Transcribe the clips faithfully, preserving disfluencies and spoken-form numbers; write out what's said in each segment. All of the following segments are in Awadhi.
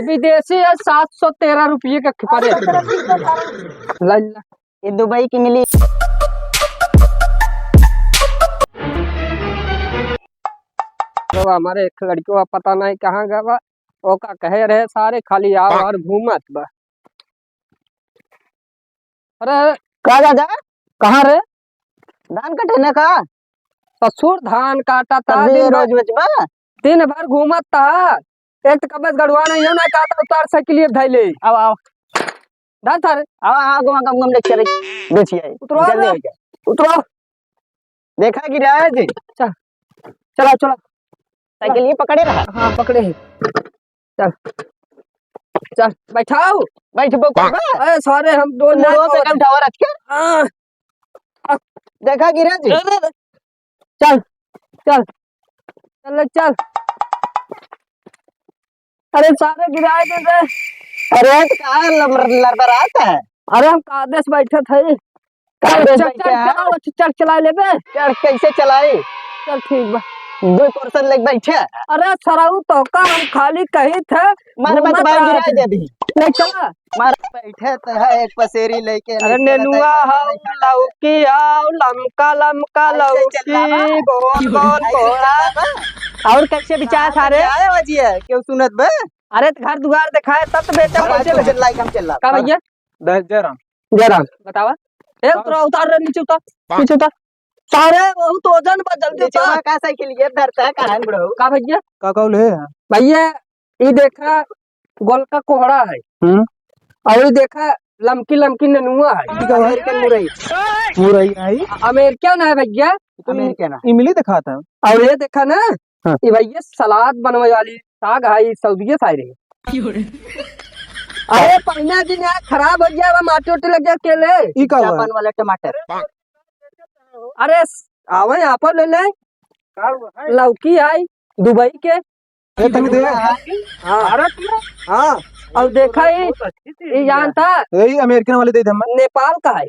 विदेशी है, सात सौ तेरह रुपये का पड़े। ला, ला। ये दुबई की मिली। तो हमारे एक लड़कियों का पता नहीं कहाँ गवा, ओका कहे रहे सारे खाली आओ और घूमत बा। अरे का दादा? कहाँ रे? धान कटे न का? ससुर धान काटा था, तब भी दिन ये भर, रोज बेचबा? दिन भर घूमत था। एक तो कबस गड़ुआ नहीं हो ना, का तो उतार साइकिल ये धैले। आओ, आओ। धर थारे। आओ, आओ, गम, गम, गम लेके चले। बेचिए। उतरो जल्दी ना। हो जाए। उतरो। देखा गिरा है जी। चल, चला, चला। साइकिल ये पकड़े रहा। हाँ, पकड़े है। चल, चल, बैठाओ। बैठबो करबा? अरे सारे हम दो तुम लोगों पे कम उठाओ रख के। हाँ। देखा गिरा जी। अरे, अरे। चल, चल, चल, चल। अरे सारे गिराए दे दे। अरे तो का लबर-, लड़बड़ात है? अरे हम कादेश बैठे थे। कादेश चल, बैठे चल, हैं? चलाओ, चल, चल, चला लेबे। चल, कैसे चलाई? चल, ठीक बा। दो person लेके बैठे। अरे सरऊ तो का हम खाली कही थे, मार मत घूमत बाहर रहा गिराए थे। दे दी। नहीं चला। मार बैठे तो है एक पसेरी लेके, अरे नेनुआ हौ, लौकी हौ, लमका लमका ऐसे लौकी, चिल्लावा। गोल गोल ऐसे कोहड़ा। चिल्लावा। और कैसे विचार हाँ, सारे? क्या है वजिया? क्यों सुनत बे? अरे तो घर दुआर दिखाए तब तो बेचे अरे पैसे हम दे। चिल्लाई, हम चिल्ला। का भैया? जय, जय राम। जय राम। बतावा। ए, उतरा, उतार रे, नीचे उतार, नीचे उतार। सारे बहुत वजन बा, जल्दी नीचे उतार। वहाँ का साइकिल ये धरता है, कहाँ है बुढ़ऊ? का भैया? का कहले है? भैया, ई देखा, गोलका कोहड़ा है। हम्म। और ई देखा, लमकी लमकी नेनुआ है। ई का है? अमेरिकन मुरई। मुरई है? अमेरिकन है भैया। तो अमेरिकन है। इमली दिखाता है। और ये देखा ना, हाँ। ई भैया सलाद बनवे वाली साग है, ई सऊदिये से आई रही। अरे पहला दिन यार खराब हो गया, माटी उटी लग गया केले। ई का हुआ? जापान वाला टमाटर। अरे आवे यहाँ पर ले ले। लौकी आई दुबई के। ए, तनी दे। हाँ। भारत में? हाँ। और देखा ही, बहुत अच्छी चीज ये है। जानता? यही अमेरिकन वाले दे दे हमें। नेपाल का है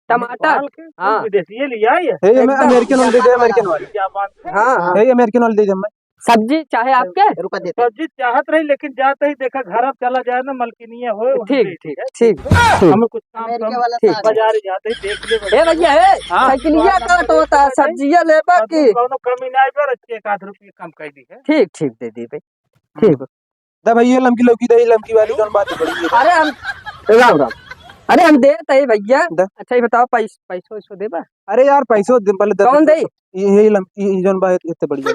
टमाटर। नेपाल के? हाँ। विदेशी ले आई है? यही हमें एकदम। अमेरिकन वाले दे दे, अमेरिकन वाले। जापान से? हाँ। यही अमेरिकन वाले दे दे हमें। सब्जी चाहे आपके? रुका देते। सब्जी चाहत रही, लेकिन जाते ही देखा, घर अब चला जाए ना, मलकिनिया होए, वहीं ठीक, बैठ ठीक, जाए। ठीक। हमें कुछ काम अमेरिका कम, वाला ठीक। साग। बाजार जाते ही देख ले ए भैया, ए, हाँ। साइकिलिया काट होता है, सब्जिया लेबा की? कौनो कमी ना आए, पर एक आध रुपये कम कर दी है। ठीक, ठीक, दे दी भाई। ठीक। दा भाई, ये लमकी लौकी दे, ये लमकी वाली जौन बात बड़ी है। अरे हम, राम, राम। अरे हम देत है भैया। दा। अच्छा, ये बताओ, पैस-, पैसो वैसो देबा? अरे यार, पैसो दे, पहले दा। कौन दे? ये, ये लमकी, ये जौन बात इतने बढ़िया।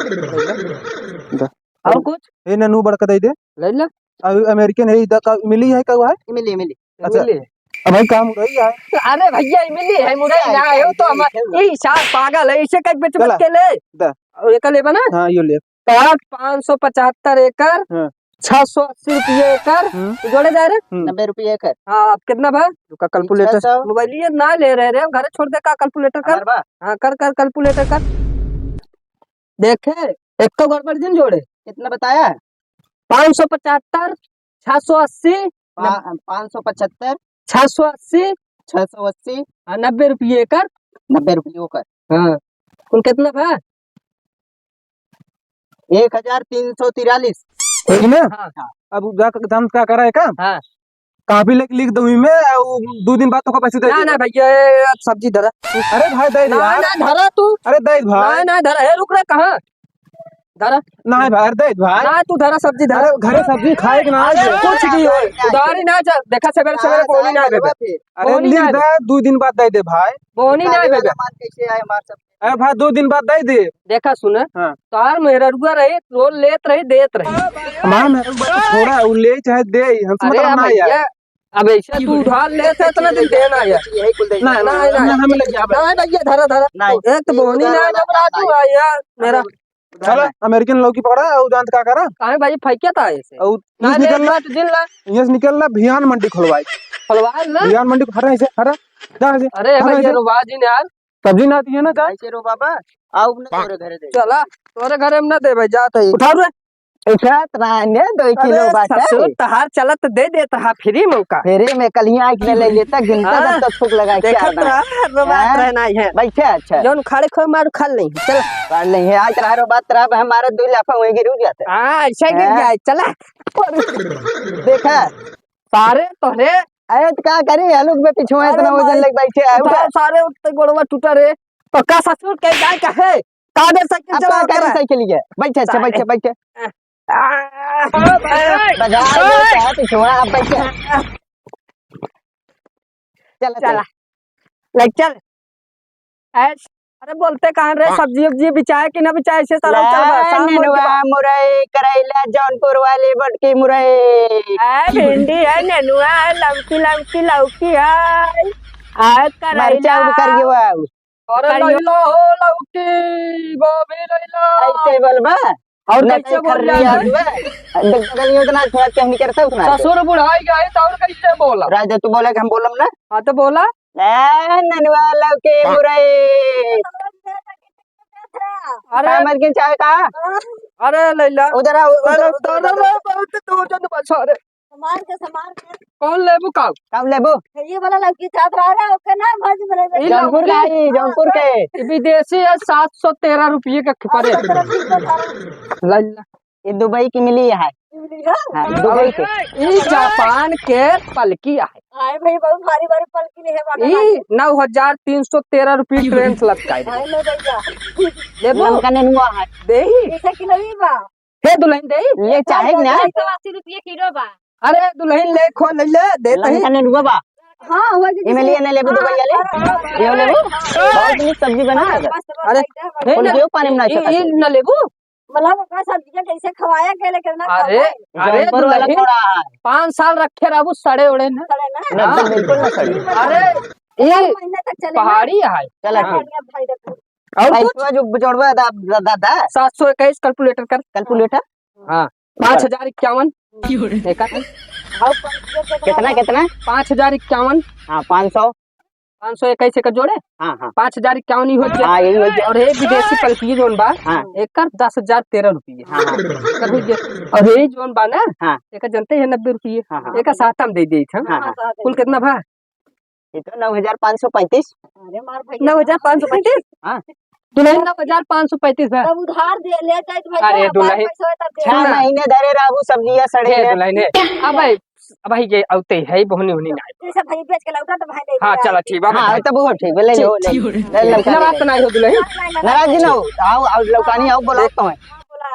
दा। और कुछ? ये ननू बड़का दे दे। ले ले। अब अमेरिकन है, इधर का मिली है, का हुआ है? मिली, मिली। अच्छा। मिली। अब भाई, काम रही है। अरे भैया, ये मिली है, मुरई ना है, वो तो हमार, ये सार पागल है, इसे कहीं बेच चला। मत के ले। दा। और ये का लेबा ना? हाँ, ये ले। तो आज पाँच सौ पचहत्तर एकड़, हाँ। छह सौ अस्सी रुपये एकड़, हम्म। तो जोड़े जा रहे? हम्म। नब्बे रुपये एकड़। हाँ, अब कितना भा? रुका, calculator। छह सौ। मोबाइल ये ना ले रहे रे, घरे छोड़ दे का calculator कर? हमार बा? हाँ, कर, कर, calculator कर। देखे, एक तो गड़बड़ दिन जोड़े। कितना बताया है? पाँच सौ पचहत्तर, छह सौ अस्सी, पा-, पाँच सौ पचहत्तर, छह सौ अस्सी, छह सौ अस्सी, हाँ, नब्बे रुपये एकड़। नब्बे रुपये एकड़। हाँ, कुल कितना भा? एक हजार तीन सौ तिरालीस। ठीक ना? हाँ। अब जा के दाम का करा है काम? हाँ। कॉपी लेके लिख दो में, और दो दिन बाद तो का पैसे दे ना, देगा। ना भैया, ये अब सब्जी धरा। अरे भाई, दे दे ना, यार। ना, धरा तू। अरे दे दे भाई। ना, ना, धरा। ए, रुक रे, कहाँ? धरा। ना भाई, अरे दे दे भाई। ना, तू धरा, सब्जी धरा। अरे घरे सब्जी खाए के ना अरे है। कुछ भी हो, उधारी ना जा। देखा, सवेरे, सवेरे हाँ, बोनी ना साहब, देबे। अरे बोनी लिख ना दे, दो दिन बाद दे दे भाई। बोनी ना सारे देबे। वाला माल कैसे आए हमार सब? अरे भाई, दो दिन बाद दे दे। देखा सुना, हाँ। तोहार मेहररुआ रही, रोज लेत रही, देत रही। हमार मेहररुआ तो छोड़ा, उ ले चाहे दे, हम समझ अरे रहा अब ना यार। भैया, अब ऐसे तू उधार लेत है, इतना दिन देना यार। यही कुल दे ना, दे। ना, ना, ना। हमें लग जाए। ना, भैया, धरा, धरा। नहीं। एक तो बोहनी ना, जब रात हुआ यार, मेरा। चलो, अमेरिकन लौकी पकड़ा, और जानत का करा? काहे भाई, फेंके था ऐसे? और ना, जूस ले, निकल ला। ले, तू जिन ला। यहाँ से निकल ला, भियान मंडी खुलवाई। खुलवाई ना? भियान मंडी, हटा ऐसे, हटा। जा ऐसे, अरे हटा भाई, ऐसे। ये रुबा जी ने यार। सब्जी ना दिए ना, जा। ऐसे रो बाबा, आओ ना तोरे घरे दे। चला, तोरे घरे हम ना देबे, जा तो। उठाओ रे। उठत रहने दो किलो अरे बाटे। ससुर, तहार चलत दे देत रहा फ्री में का। फ्री में कलिया आँख में ले लेता, गिनता हाँ, जब तक फूक लगा के देखत आना। रहा, रो बात हाँ? रहना ही है। बैठे, अच्छा। जौन खाड़े खोए मार खा ले, चल। खा ले, है, आज रहा रो बात रहा, हमारा दो लाफा वहीं गिर जाते। हाँ, ऐसे गिर हाँ? जाए, चला। देखा? सारे तोहरे अरे, तो का करी, हलुक में पिछुआ अरे इतना वजन भाई, लेके बैठे हैं, उठा उठा। सारे, उठते गोड़वा टूटा रे। तो का ससुर के जाए का है? कादे साइकिल अब चलाओ का करी करा। साइकिल के? बैठे, अच्छा, सारे। बैठे, बैठे। आ, बजा लो, ओए। चाहे पिछुआ, आप बैठे। चला, चला। चला। ले चल। ऐस-, अरे बोलते कहाँ रे, सब्जी उब्जी बिचाए कि ना बिचाए, ऐसे सारा चल बा, ले, शाम हो नेनुआ, गया। मुरई, करैला, जौनपुर वाली बटकी मुरई। ए, भिंडी है, नेनुआ है, लौकी, लौकी, लौकी है। आ, करैला। मरचा उब कर गयो आओ। अरे करियो। लैला हो लौकी, गोभी लैला। ऐसे बोलबा? और ना कैसे कहीं बोल रहा है? खर्रिया हुआ। देख, बगल में उतना स्वाद क्या नहीं करता उतना। ससुर बुढ़ाई गए तो और कैसे बोला? राजा, तू बोला कि हम बोलम ना? हाँ, तो बोला। ए, ननुआ लौकी मुरई। अरे। का मलकिन चाहे का? अरे, लैला। उधर आओ, उधर, अरे, उधर, उधर। बहुत दो जन बस, अरे। संभाल के, संभाल के। कौन लेबू का? कौन लेबू? ये वाला लड़की चाहत रहा रे, ओके ना, भज में लेबे। ई जौनपुर का लड़की। है, जौनपुर के। ई विदेशी है, सात सौ तेरह रुपये का पड़े। सात सौ तेरह रुपये का। लैला। ये दुबई की मिली है। मिली है? हाँ, दुबई के। ई जापान के पलकी है। हाय भाई, बहुत भारी भारी पलकी नहीं है, बाबा। ई नौ हजार तीन सौ तेरह रुपये ट्रेन से लटकाई। हाय लो भैया। लेबू? लमका नेनुआ है। देही? कैसे किलो ई बा? हे दुल्हन दे। ले चाहे ना। एक सौ अस्सी रुपये किलो बा। अरे दुल्हन ले खो ले ले, दे तही। लमका नेनुआ बा। हाँ, हो जी, इमे लिए ने लेबू हाँ, दुबई वाले? हाँ, हाँ, ये लेबू? हाँ, बहुत नीक सब्जी बना हाँ, है। बस, बस, अरे, एकदम। हे फूल ना, के पानी में ना ई, चटा ई से। ना लेबू? मतलब ओकर सब्जी के कैसे खवाया के लेकिन ना अरे, खवाए। अरे जौनपुर वाला दुल्हन, थोड़ा है। पाँच साल रखे रहबू सड़े उड़े ना। सड़े ना? ना, हाँ। बिल्कुल ना सड़े। अरे, ये महीना तक चले ना। पहाड़ी है। चला हाँ। ठीक। बढ़िया भाई रखो। और कुछ? पैसवा जो जोड़वा दा, दा, दा, दा। सात सौ इक्कीस calculator कर। Calculator? हाँ। पाँच हजार इक्यावन। देखा था? कितना, कितना? पाँच हजार इक्यावन। हाँ, पाँच सौ। पाँच सौ इक्कीस एकर जोड़े? हाँ, हाँ। पाँच हजार इक्यावन ही हो गया। हाँ, यही हो गया। और एक विदेशी पलकी जोन बा, हाँ। एकर दस हजार तेरह रुपये। हाँ, हाँ। एकर हो गया। और यही जोन बा ना, हाँ। एकर जनते हैं नब्बे रुपये। हाँ, हाँ। एकर साथ हम दे देत हम। हाँ, हाँ। कुल कितना भा? ये तो नौ हजार पाँच सौ पैंतीस। अरे मार भैया। नौ हजार पाँच सौ पैंतीस? हाँ। दुल्हन, नौ हजार पाँच सौ पैंतीस है। तब उधार दे, ले जाए तो भैया, अरे हमारे दुल्हन, पैसा है तब दे। छह सुना। महीने धरे रहू सब्जिया सड़े हे ले। दुल्हन, हे। अब भाई, अब भाई ये औते है, बहनी उहनी ना आए। जैसे भाई बेच के लौटा तो भाई ले हाँ, लिया। चला ठीक बा, हाँ, भाई। तब वो ठीक बा, ले लो, ले लो। ले लो, नाराज ले लो। ना हो दुल्हन। नाराज ना हो, आओ, आओ, लौकानी आओ, बोलाओ तो है।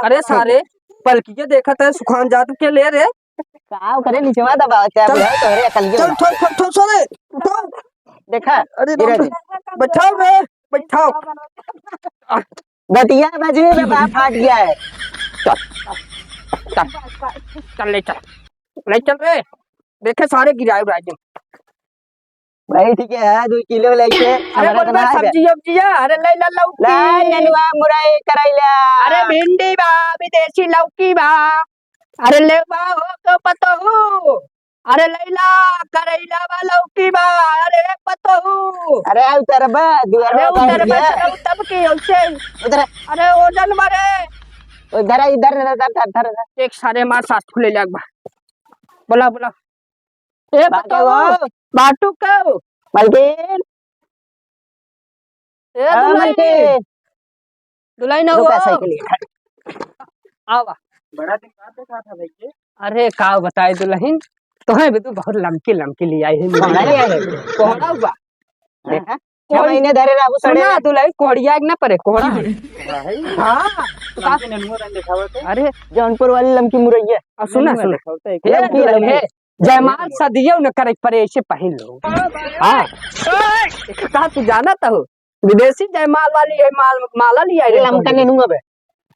अरे सारे, पलकिया देखत है, सुखान जात के ले रे। का करे निचवा दबावत है, चल। बुढ़ा तोहरे अकलियो चल, ना। ठो, ठो, ठो, सो रे, उठाओ। देखा, अरे गिरा बाप रे। दे। बैठाओ रे, बैठाओ। बतिया बजरी में बाप फाट गया है। चल, चल, चल ले चल, ले चल रे। देखे सारे गिराए उड़ाए दे। भाई ठीक है, दो किलो लेके अरे हमारा बोल तो ना बे, है। सब्जी उब्जी है? अरे ले ला लौकी। ला नेनुआ, मुरई, करैला। अरे भिंडी बा, विदेशी लौकी बा। अरे ले बा, हो को पतोहू। अरे लैला, करैला बा, लौकी बा। अरे पतोहू। अरे उतर बा, दुआर अरे बा, उतर बा, गया। चलो तब की ओसे। उधर। अरे ओजन बा रे। उधर, इधर, इधर, इधर, इधर, इधर। एक सारे मार सास खुले लाग बा। बोला, बोला। ए बाटे पतोहू, हो। बाटू को। मलकिन। ए हाँ, दुल्हन। मलकिन। दुल्हन हो। रुका साइकिल। आवा। बड़ा दिन बाद देखा था भाई के। अरे का बताए दुल्हन, तोहे भी तू बहुत लमकी लमकी ले आई है। कोहड़ा ले आए है। कोहड़ा हुआ। देखा? छह महीने धरे रहू सड़े सुना ना। दुल्हन, कोहड़िया एक ना परे, कोहड़ा है। हाँ। हाँ। तो का लमकी नेनुआ रंग दिखावा तो। अरे। जौनपुर वाली लमकी मुरैया। अब सुना, नेनुआ सुना। दिखावा तो एक हे लमकी दुल्हन, लमकी। हे। जयमाल सदियों न करे परे, ऐसे पहन लो। हाँ। का तू जानत हो? विदेशी जयमाल वाली है, माल, माला लिया है। लमका नेनुआ बे।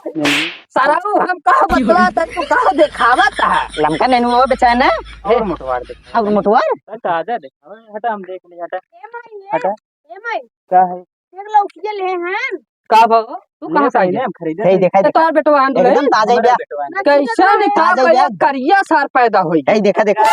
सारा वो हम कहा बतला था, तू कहा देखावा था? लमका नेनुआ बेचा ना? और मोटवार देखा। और मोटवार? ताजा देखा, हटा हम देख ले, हटा। ए माई, ए, हटा। ए माई। का है? एक लौकिया ले हैं। का बाबू? तू कहाँ से आइले? हम खरीदे हे, थे। देखा, तो देखा। तोहर बेटवा आंदो है? एकदम ताजा ही हमारा गया। बेटवा आंदो। कैसे नहीं, का ताजा ही पहले गया। करिया सार पैदा होई। हे, देखा, देखा।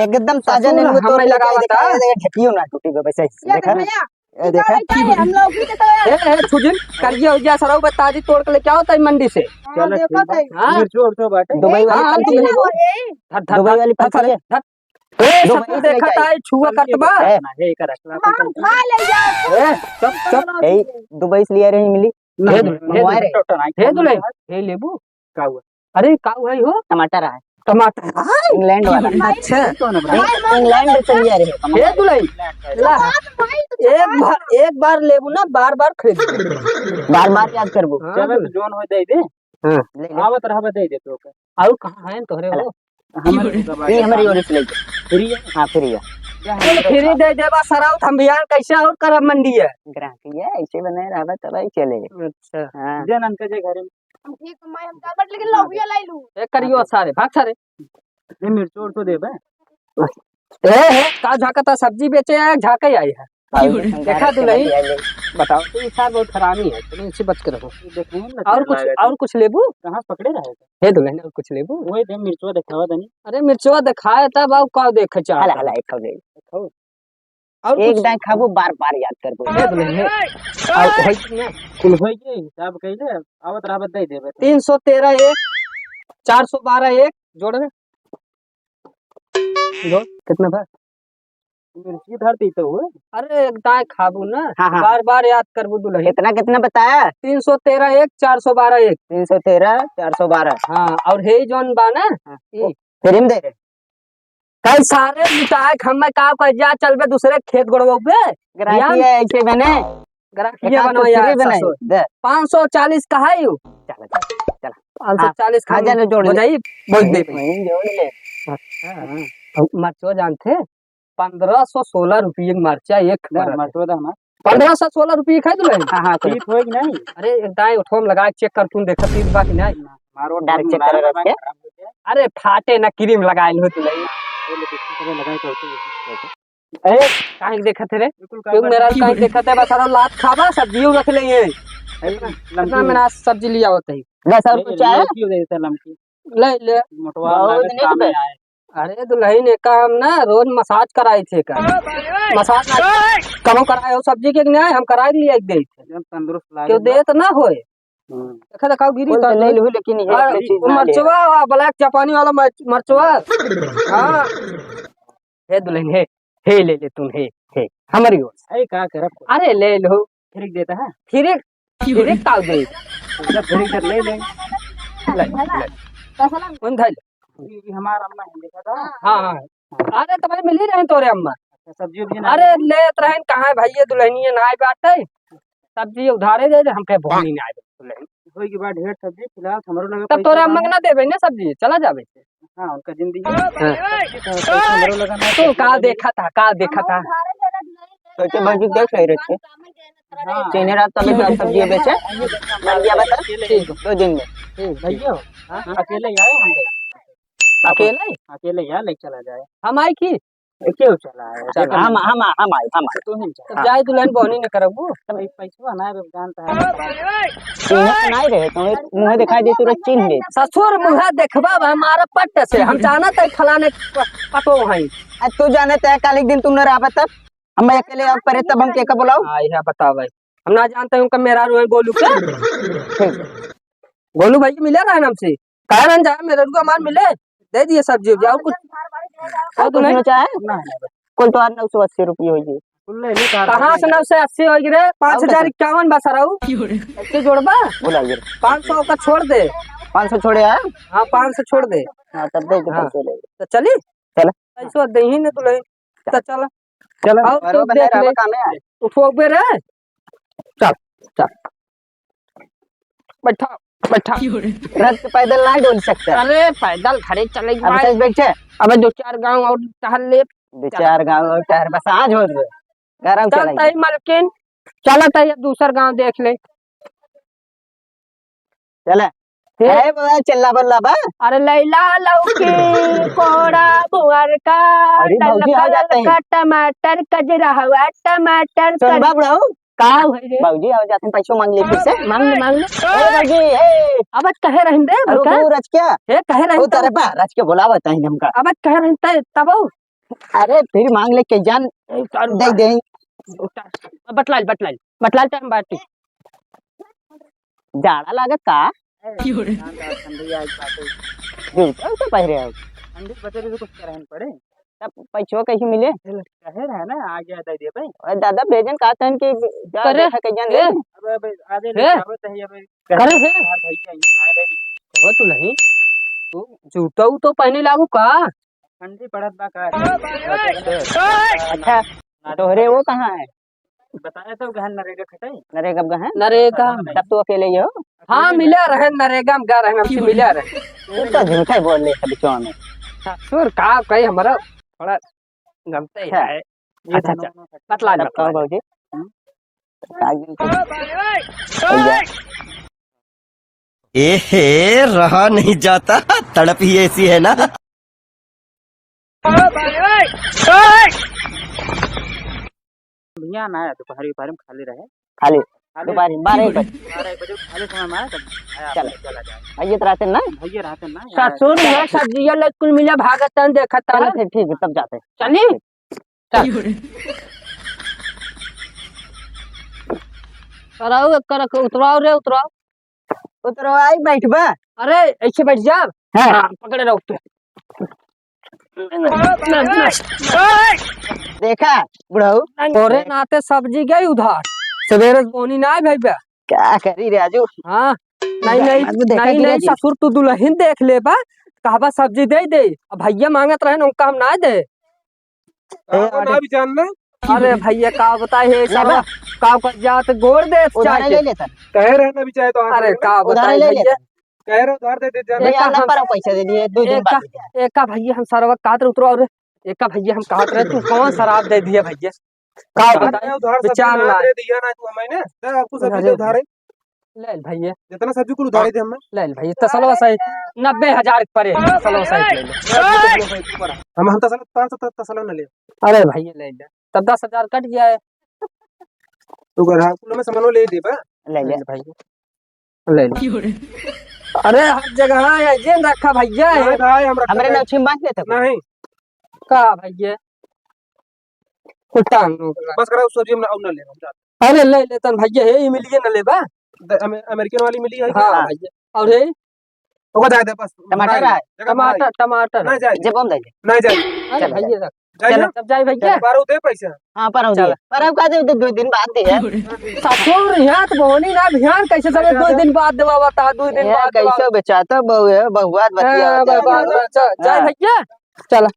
एकदम ताजा ससुर, नेनुआ हम तोड़ नहीं लेके लगावा देखा, था। ये देखा, ढेपियो ना टूटी बे, वैसे ही। ये देखा। देखा। ए, देखा? हम लोग भी तो ए, ए, छुजिन, करिया उरिया सरऊ बा, ताजी तोड़ के लेके आओ तई मंडी से। हाँ, चलो, देखो ठीक बा। तई। हाँ। मिर्चो उर्चो बाटे। दुबई वाली हाँ, हाँ, फल तुम लेबू। धर, धर, दुबई धर, वाली धर, फल धर, है। धर। ए, दुबई सब से देखा लेके था, आई। छुआ करत बा। ए। ना, हे कर रखला, हम खा ले जाओ। ए, चुप, चुप। ए, दुबई से लिया रही मिली। ना, हे ना, दुल्हन, हे मंगवाए दुल्हन, रहे। हे दुल्हन, हे लेबू। का हुआ? अरे, का हुआ हो? टमाटर है। टमाटर है? इंग्लैंड वाला। अच्छा। कौन है भाई? इंग्लैंड से लिया रहे। हे दुल्हन, ला। एक बार, एक बार लेबू ना, बार बार खरीद। बार बार याद करबू। हाँ, चलो, तो दुल्हन। जोन हो दे दे। हाँ। ले ले। आवत रहबे दे दे तो। और कहाँ है तोहरे हो? हमारे ये हमारी ओर से लेके। फ्री है? हाँ, फ्री है। चल, फ्री दे देबा सराउत, हम बिहान कैसे और करब मंडी है? ग्राहकी है, ऐसे बने रहबे तब ही चले। अच्छा। हाँ। दे ननका जे घरे में। हम ठीक, मैं हम जाबट लेकिन लौकिया लाई लू। ए, करियो सारे, भाग सारे। ये मिर्चो उर्चो देबे? ए, ए, का झांकता, सब्जी बेचे आया, झांके आई है। देखा दुल्हन, बताओ तो, ये सार बहुत हरामी है, तुम इनसे बच के रहो। और कुछ, और कुछ लेबू? कहाँ पकड़े रहे थे? हे दुल्हन, और कुछ लेबू? वही दे, मिर्चवा दिखावा तनी। अरे, मिर्चवा दिखाए तब, आओ, का देखे चाहत हला, हला, एक खाओ ले। खाओ। और एक कुछ? दाएं खाबू, बार बार याद करबू। हे दुल्हन, हे। और होई कि ना? कुल होई के हिसाब कइले, आवत रहबत दे देबे। तीन सौ तेरह एक, चार सौ बारह एक, जोड़ दे। लो, कितना बा? मिर्ची धर दी तो हुए। अरे, एक दाएं खाबू ना, हाँ, हाँ। बार बार याद करबू दुल्हन। कितना, कितना बताया? तीन सौ तेरह एक, चार सौ बारह एक। तीन सौ तेरह, चार सौ बारह। हाँ, और हे जौन बा ना, हाँ। ई। फिर हम दे रहे। कई सारे लुटाए, हम मैं का कर जा, चल बे दूसरे खेत गोड़वा पे। ग्राहकी है ऐसे बने। ग्राहकी एक आध बनवा तो यार, फ्री बने, ससुर। दे। पाँच सौ चालीस का है यू? चला, चला, चला। पाँच सौ चालीस हाँ, का हाँ, जाने जोड़ ले। बजाई, बोल दे। वहीं जोड़ ले। अच्छा, हाँ। अब मरचो जानते, पन्द्रह सौ सोलह रुपये की मरचा एक ना, परत है। मरचो तो हमार। पन्द्रह सौ सोलह रुपये खाई तू नहीं? हाँ, हाँ, ठीक होई कि नहीं? अरे, एक दाएं उठवा में लगा के चेक कर, तू देखा तीस बाकी नहीं? मारो डार्क चेक कर रखे। अरे, फाटे ना, क्रीम लगाइल हो तू नहीं? ये लिपस्टिक लगाए तो होती है। ए, काहे के देखत है रे? बिल्कुल क्यों मेरा काहे के देखत है? बस सारा लात खाबा, सब्जियों रख लेंगे। है ना? कितना लमकी। मेरा सब्जी लिया होता है? दस रुपये ले, चाय? लमकी दे देता, लमकी। ले, ले। मोटवा बहुत वाला नहीं काम तो में आए। अरे दुल्हन, एका हम ना रोज मसाज कराई थे का। मसाज ना कबो कराए हो सब्जी के नहीं, हम कराई लिया एक दे थे। एकदम तंदुरुस्त लागे क्यों ना। देत ना होए? हम्म। देखा, देखा, गिरी बोल कर तो ले दे। लूँ, लेकिन ये और अपने चीज वो ना ले। मरचवा, आ, ब्लैक जापानी वाला मरच-, मरचवा। हाँ। हे दुल्हन, हे, हे ले ले तुम, हे, हे, हमारी ओर से। अरे, का करब? अरे, ले लो। फ्री देता है? फ्री, फ्री का दे? अच्छा, फ्री कर ले ले। ले, ले। कौन था? ये हमारा अम्मा है, देखा था? हाँ, हाँ। अरे, तो भाई, मिल ही रहे तोरे अम्मा। अच्छा, सब्जी उब्जी ना अरे, ले? लेत रहन, कहाँ है भाई, ये दुल्हनिया ना आए बाटे। सब्जी उधारे दे दे, हमके बोहनी ना आए दुल्हन। होई के बाद ढेर सब्जी, फिलहाल हमरो लगे तब पैसा तोरे अम्मा बा। के ना देबे ना सब्जी, चला जाबे। हाँ, उनका जिंदगी। हाँ। पैसा हमरो लगे ना, तू का देखा था, का देखा था? सोचे भौजी देख ले रहे थे। हाँ। चेने रात तबे जा सब्जी बेचे। मंडिया बता। ठीक। दो दिन में। ठीक। भैया, हाँ, अकेले ही आए हम लोग। अकेले? अकेले ही आए, ले चला जाए। हम आई की? ए, क्यों चला है? चल, हम, हम, हम आए, हम आए। तू ही चला। तो जाए दुल्हन बोहनी न करबू। तब एक पैसवा ना, अब जानता है। तू तो नहीं रहे, तो एक मुँह दिखाई दे, तू चिन्ह ले। ससुर मुँह देखबा बा हमारा पट्ट से, हम जानत है फलाने प-, पतो हैं। आ, तू जानत है, काल एक दिन तू न रहबा तब, हम अकेले और परे तब हम के का बुलाओ? हाँ, यह बताओ भाई, हम ना जानते हैं उनका मेहरारू है गोलू के। ठीक। गोलू भाई मिले रहे हमसे, कहे रहन जा मेहरारू का हमार मिले, दे दिए सब्जी उब्जी, और कुछ, और कुछ नहीं। चाहे? ना, ना, बस। कुल तो आज नौ सौ अस्सी रुपये होई। कुल ले ले, कहाँ से नौ सौ अस्सी होई रे? पाँच हजार इक्यावन बा सराऊ। ऐसे जोड़बा? बोला ये। पाँच सौ का छोड़ दे। पाँच सौ छोड़े आए? हाँ, पाँच सौ छोड़ दे। हाँ, तब दे दे, हाँ। पाँच सौ ले। तो चली? चला। पैसवा देही ने तो ले। तो चला। चला। और और तो वो बना देख रहा ले। काम है। उठो बे रे। चल, चल। बैठा, बैठा। रथ के पैदल ना डोल सकते। अरे, पैदल घरे चले अब भाई। सच बैठे। अबे दो चार गांव और टहल ले। दो चार गांव और टहल, बस आज हो गए। घर हम चल चलेंगे। तई मलकिन, चल तई अब दूसर गांव देख ले। चले। फिर? ए, बा, चिल्ला बल्ला बा। अरे लैला लौकी, कोड़ा बुअर का, अरे भौजी, आ जाते हैं। का टमाटर, कजरा हुआ टमाटर, सुन कज- बा बुढ़ऊ। का है रे? भौजी, आ जाते हैं, पैसों मांग ले फिर से। मांग ले, मांग ले। ए भौजी, ए। अब कहे रहिन दे, अरे बता। वो रच क्या? हे, कहे रहिन वो तो। तेरे बा, रच के बोला बताइन हमका। अब कहे रहिन ते, तब वो। अरे फिर मांग ले के जान, ए, तारू दे बा। दे। उतार, बतलाइल, बतलाइल, बतलाइल तो हम बाटी। जाड़ा लागत का? ए, क्यों रे? जान रहा ठंडी आज बाटे। जूता उता पहिरे हो? ठंडी बचे भी कुछ करहन पड़े। तब पैसवा कैसे मिले? कहे रहे ना, आ गया दे दिया भाई। अरे दादा, भेजन का तहन कि जा करे? देखा कइया ए? ले। अबे, अबे, आधे ए? ले आवत है, अबे। करे हे? यार भैया, ये आ रहे हैं। कहो तू नहीं, तू जूता उतो पहने लागू का? ठंडी पड़त बा का? अच्छा, तोहरे वो कहाँ है? बताया तो गहन नरेगा खटाई। नरेगा गहन? नरेगा। तब तू अकेले ही हो? हाँ, मिला रहे, नरेगा में गा रहे, हमसे मिला रहे। तू तो झूठा ही बोल रहे सब बिचवा में। ससुर का कही, हमारा थोड़ा गलती अच्छा। है। ये अच्छा, दोनों अच्छा। दोनों खट्टे बतला, तब बतला। कहो भौजी। हम्म? का गिनती? भैया। ए हे, रहा नहीं जाता, तड़प ही ऐसी है ना। भैया ना आया, दोपहर, दोपहर में खाली रहे। खाली? खाली। दोपहर में बारह एक बजे। बारह एक बजे खाली समय में आया, तब आया, चल। चला जाए। भैया तो रहते ना? भैया रहते ना, ससुर, यहाँ सब्जिया ले कुल मिला भागत तन देखत चलो तन। फिर ठीक है, तब जाते हैं। चली? चल। कराओ, एक कर, उतराओ रे, उतराओ। उतरवाई, बैठबा? अरे, ऐसे बैठ जा। हाँ। हाँ, पकड़े रहो तू। देखा, बुढ़ऊ। तोरे नाते सब्जी गई उधार। सवेरे से बोनी ना भइबा। का करी राजू? हाँ, नहीं, नहीं, आजू देखा नहीं, कि नहीं, राजू? ससुर तू दुलहिन देख लेबा, कहबा सब्जी दे दे। अब भैया मांगत रहे न, उनका हम ना दे। ए, आपन अरे। ना भी जान ले। अरे भैया, का बताई है, लेबा? सरवा का कर जात गोड़ दे उधारे चाहे। ले लेता। कहे रहे ना भी चाहे तो आप अरे, ले। का उधारे बताई ले भैया? लेता। कहे रहे उधार दे दे, जान ले। एका एका हम, नंबर पैसा दे दिए, दो दिन एका, बाद दे दिए। एका भैया हम सरवा कात उतरो और एका भैया हम कहत रहे, तू कौन शराब दे दिया भैया? का उधार बताई? है, उधार सब्जी विचार ना ना। दे दिया ना तू हमें ना। दे, आपको सब्जी अरे दे उधार है। ले ले भैया। जितना सब्जी कुल उधार हाँ, दे हमें। ले ले भैया, तसलवा सही, नब्बे हजार के परे, तसलवा सही ले ले। हम, हम तसला, पाँच सौ तसला न ले। अरे भैया, ले ले। तब दस हजार कट गया है। तू कर, हाँ, कुल में सामानो ले दे बा। ले ले। ले ले भैया। ले ले। अरे हर जगह है, जेन रखा भैया है। नहीं भाई, हम रखा हमरे नहीं। नौछी में बांध लेते हो। नहीं। का भैया? कुल टांग लो। बस करा, उस सब्जी में और ना ले, हम जाते। अरे ले लेतन भैया, हे, ई मिलिए न लेबा। द-, अमे-, अमेरिकन वाली मिली है हाँ क्या? भैया। और हे? ओका जाए दे बस। टमाटर है? जगह टमाटर, भाई। टमाटर। नहीं जाए। जे बम दे दे। नहीं जाए। अरे चलो, भैया, चलो। जाए चलो, ना? तब जाए भैया। चलो, पर दे पैसा। हाँ, पर हो चलो। दिए। पर अब का दे, दो, दो दिन बाद दे यार। ससुर, यहाँ तो बोनी ना, ध्यान कैसे सब अच्छा, दो अच्छा। दिन बाद देवा बता, दो दिन यार, बाद देवा। कैसे बेचाता बहु है, बहुआत बतिया हाँ, होता है बहुआत हम लोग। बच्चा। जाए हाँ। भैया, चल।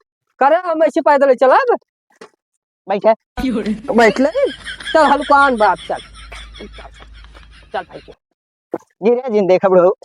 करे हम ऐसे पैदल चलब। बैठे। बैठ ले। चल हलकान बाप, चल। चल भाई, चल। गिरे जिन देखब रहो।